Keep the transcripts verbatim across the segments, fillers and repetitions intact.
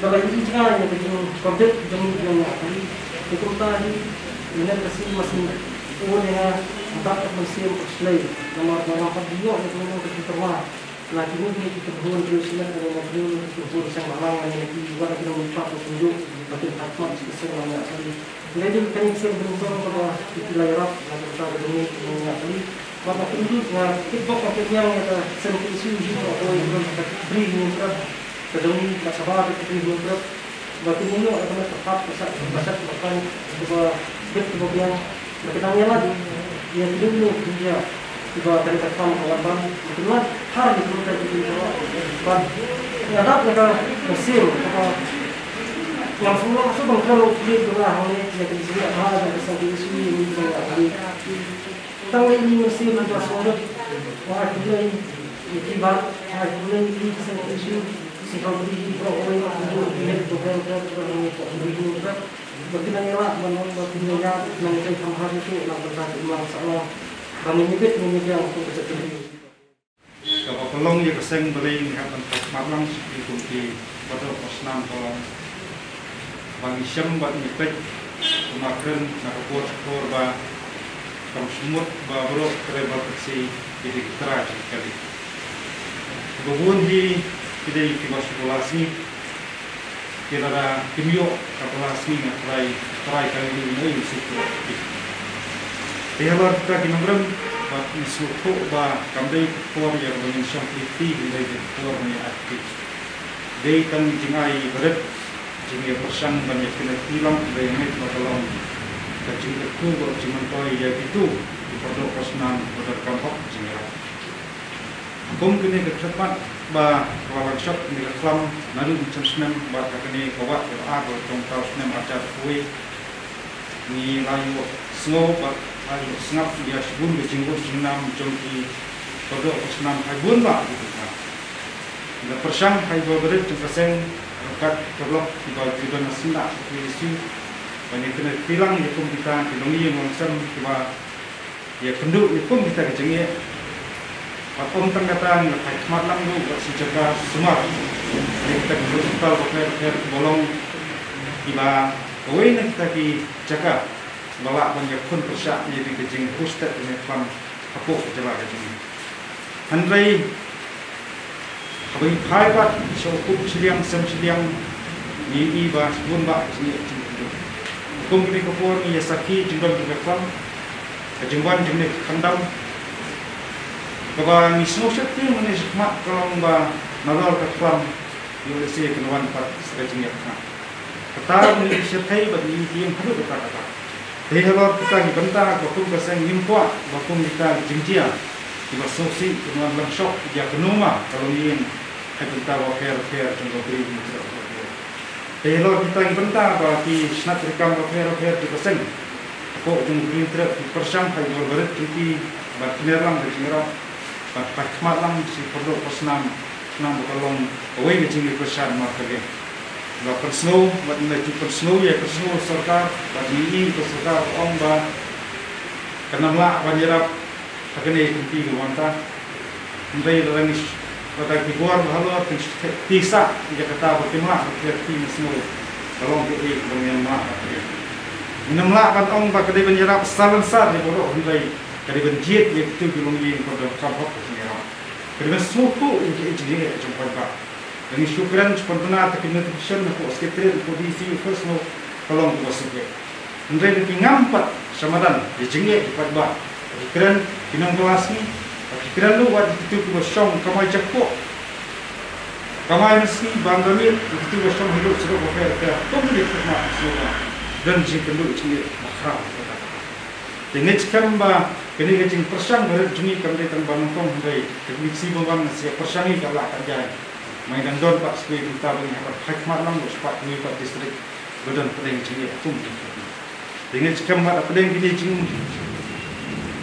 ba la ïohi jngai ïa ka jingkordit jong ngi ki nongñiah kali. Te kumta hi, mynta ka sngi ma sngewbha ïa nga, ym pat ban shem u shlei, namar ba nga pat ïoh ïa ka jingtyrwa na kine ki kynhun riewshimet, na kine ki kynhun seng bhalang, na kine ki, wat la ki nongmihpat, ki nongmihpat, ba kin thait khmat sha ka seng nongñiah kali. Hynrei dei kane ka seng Bringbong kaba ki la ïarap na ka bynta ka jong ngi ki nongñiah kali. Bad nga kynduh, nga tip bok, nga tip ñiang ïa ka seng K S U hi baroh kawei, ka Bri Hynñiewtrep ka jong ngi, ka Sabha ka Bri Hynñiewtrep. Ba kin ïoh ïa ka met ka phad, ka shet, ka shet ka phad kaba bit kaba biang. Ba kin nang ïalap ïa kino kino ki jingeh kiba kane ka kam ka wan ban, ba kin wan thar ïa kino kino ki jingeh. Bad nga dap ïa ka mynsiem kaba ngam sngewbha shuh ban kren ïa ka jingeh ha ka seng K S U ïa ngi ki nongñiah kali. Tang ïa ngi mynsiem ha ka sngewbha. Nga ai khublei ïa ki, bad nga ai khublei ïa ki seng K S U, seng K S U baroh kawei, ba kin ïoh ïa ka met ka phad ka jong ngi, ka Bri Hynñiewtrep. Ba kin nang ïalap, ba nang, ba kin nang ïalap, nang ïa trei kham bha shuh na ka bynta ka imlang sahlang. Ba ngin ïabit, ngin ïabiang kum ka jaitbynriew. Kaba pynlong ïa ka seng balei ngi hap ban thait khmat lang sha ki kum ki badoh basnam ka long ba ngi shem bad ngi peit, kumba kren na ka por sha ka por, ba kam shu mut ba baroh tribal taxi ki dei ki trai jong ki kali. Ba bun hi ki dei kiba shu la sngi. Ki la da kim ïoh ka pla sngi nga trai, trai ka liang ïa u suk. Te halor kita ki nongrim, bad ngi sngewthuh ba kam dei ka por ïa kaba ngin shong kti, hynrei dei ka por ba ngin ai kti. Dei tang jingai barit, jingïapyrshang ban ïa kynti lang, dei ngeit ba ka long Jingkyrkhu bad jingmyntoi ïa kito ki paralok parsnam ba donkam hok jingïarap. Kum kane ka khyrpad ba ka la long shop kane ka khlam naduh mynshem snem bad ha kane ka wah ka ar ka jong ka snem arhajar arphew wei. Ngi la ïohsngew bad la ïohsngap ïa shibun ka jingbun jingnam jong ki paralok parsnam ha bun bah ki jaka. Ngi la pyrshang ha i ba barit jong ka seng ryngkat ki paralok kiba ju don ha syndah ka P S U ban ïa kane pynlang ïa kum kita ki longïing longsem kiba ïa kynduh ïa kum kita ki jingeh. Bad ym tang kata ngi la phai khmat lang ruh bad shi jaka sumar. Ïa kita ki hospital bapher bapher kiba long kiba kawei na kita ki jaka ba lah ban ïakhun pyrshah ïa ki jingpustet ïa ka khlam hapoh ka jylla ka jong ngi. Hynrei haba ngi phai pat sha u kup shiliang sem shiliang, ngi ïohi ba shibun bah ka jingeh jingkynduh. Kum kine ki por ngi ïa sakhi jingdon jong ka khlam, ka jingwan jong kine ki khyndam. Kaba ngi sngewsih tieng mynne shakhmat ka long ba nalor ka khlam ïoh lehse kan wan pat sa ka jingïap. Kata ngi ïa shyrkhei bad ngi ïa tieng haduh katta katta. Te halor kita ki bynta ba kum ka seng ngim kwah ba kum kita ki jingjia kiba sngewsih kin wan lang shop ïa ka numa ka longïing ha ki bynta bapher bapher jong ka ri. Te halor kita ki bynta ba ki shnat treikam bapher bapher jong ka seng hapoh jong ka ri Trep ki pyrshang ha i ba barit jong ki ban pynïar lang ka jingïarap ban phai khmat lang shi paralok parsnam, khnang ba ka long kawei ka jingïakyrshan markylliang. Ba pynsngew bad ngi la ju pynsngew ïa ka pynsngew sorkar bad ngi ïohi ka sorkar ka ong ba kan ym lah ban ïarap ha kane ka lynti ka wan ta. Hynrei lada ngi, lada ki bor ba halor kin shu theh tisa ïa kata ba kim lah ban pynïar ki, ngi sngew ka long kaei kaba ngim lah ban pynïar. Ngim lah ban ong ba ka dei ban ïarap sal ansar ïa baroh, hynrei ka dei ban jied ïa kito ki longïing ba donkam hok ka jingïarap. Ka dei ban sngewthuh ïa ka jingeh jong paidbah. Lada ngi shu kren shu pynbna ïa ki notification hapoh Secretariat, hapoh D C office, ka long kaba suk eh. Hynrei lada ki ngam pat sha madan ïa ka jingeh jong paidbah, ki kren ki nongbylla sngi, ki kren ruh ïa kito kiba shong kamai jakpoh, kamai mynsngi bam da miet, ïa kito kiba shong haduh surok bapher bapher, kum kine ki khmat ki sngewbha, don jingkynduh jingeh bakhraw. Te ngeit skhem ba kane ka jingpyrshang ba rit jong ngi kam dei tang ba nyngkong, hynrei ka jingsi ba wan nga sa pyrshang ïa ka la ka jai. Mai dang don pat shuh kata ba ngi hap ban phai khmat lang, ba shu pat ngi pat district ba don pdeng jingeh kum jingeh. Te ngeit skhem ba da pdeng kine jing,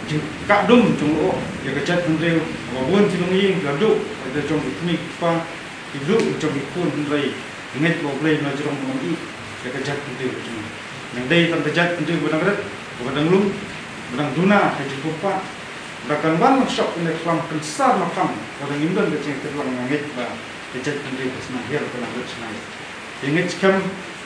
jingkah dum jong u ïa ka jaitbynriew, ba bun ki longïing ki la duh ïa ka jong ki kmie ki kpa, ki duh ïa ka jong ki khun, hynrei ngeit ba U Blei un la jrong ban ïa ka jaitbynriew ka jong ngi. Nang dei tang ka jaitbynriew ba dang rit, ba dang lum, ba dang duna ha jingpyrkhat, ba kan wan lang shop ïa ka khlam pynsar na phang, ba dang im don ka jingtip lang, nga ngeit ba ka jaitbynriew ka shnong hiar ka nang rit shnong. Te ngeit skhem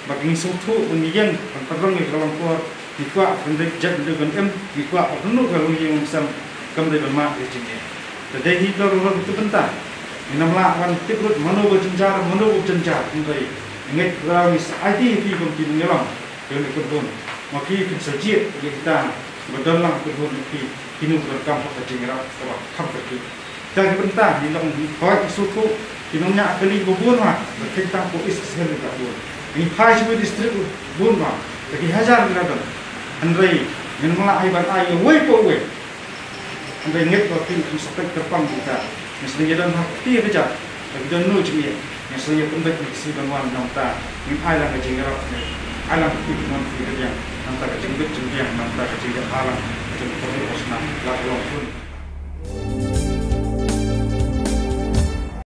ba ngi sngewthuh ba ngi ïeng ban pynrung ïa ka long por, ngi kwah ban dei jaitbynriew ban im, ngi kwah ban rung ka longïing longsem, kam dei ban mad ïa ka jingeh. Te dei hi ka long ka bynta. Ngin ym lah ban tip lut mano ba jynjar, mano ba jynjar, hynrei ngeit ba ngi sa aiti ïa phi kum ki nongïalam. Ïa kane ka bun ma phi phin sa jied ïa kita ba don lang ka bun ma phi, kino ba donkam hok ka jingïarap kaba kham kyrkieh. Kita ki bynta ngi long ngi khot ngi sngewthuh, ki nongñiah kali ba bun ma ba kheiñ tang ko East Khasi Hills ka bun. Ngi phai sha ki district bun ma da ki hajar ki la don. Hynrei ngin ym lah hi ban ai ïa uwei pa uwei. Hynrei ngeit ba phi kin sa peit kyrpang kita. Ngi sa ïa don ha kti ka jaka ba ki don no jingeh. Ngi sa ïa pynbeit ngi sa ban wan, nangta ngin ai lang ka jingïarap, ai lang ka kti ka mon ka kti ka diang, nangta ka jingbit jingbiang, nangta ka jingïalang ka jingpyrkhat ka snam la ka long bun.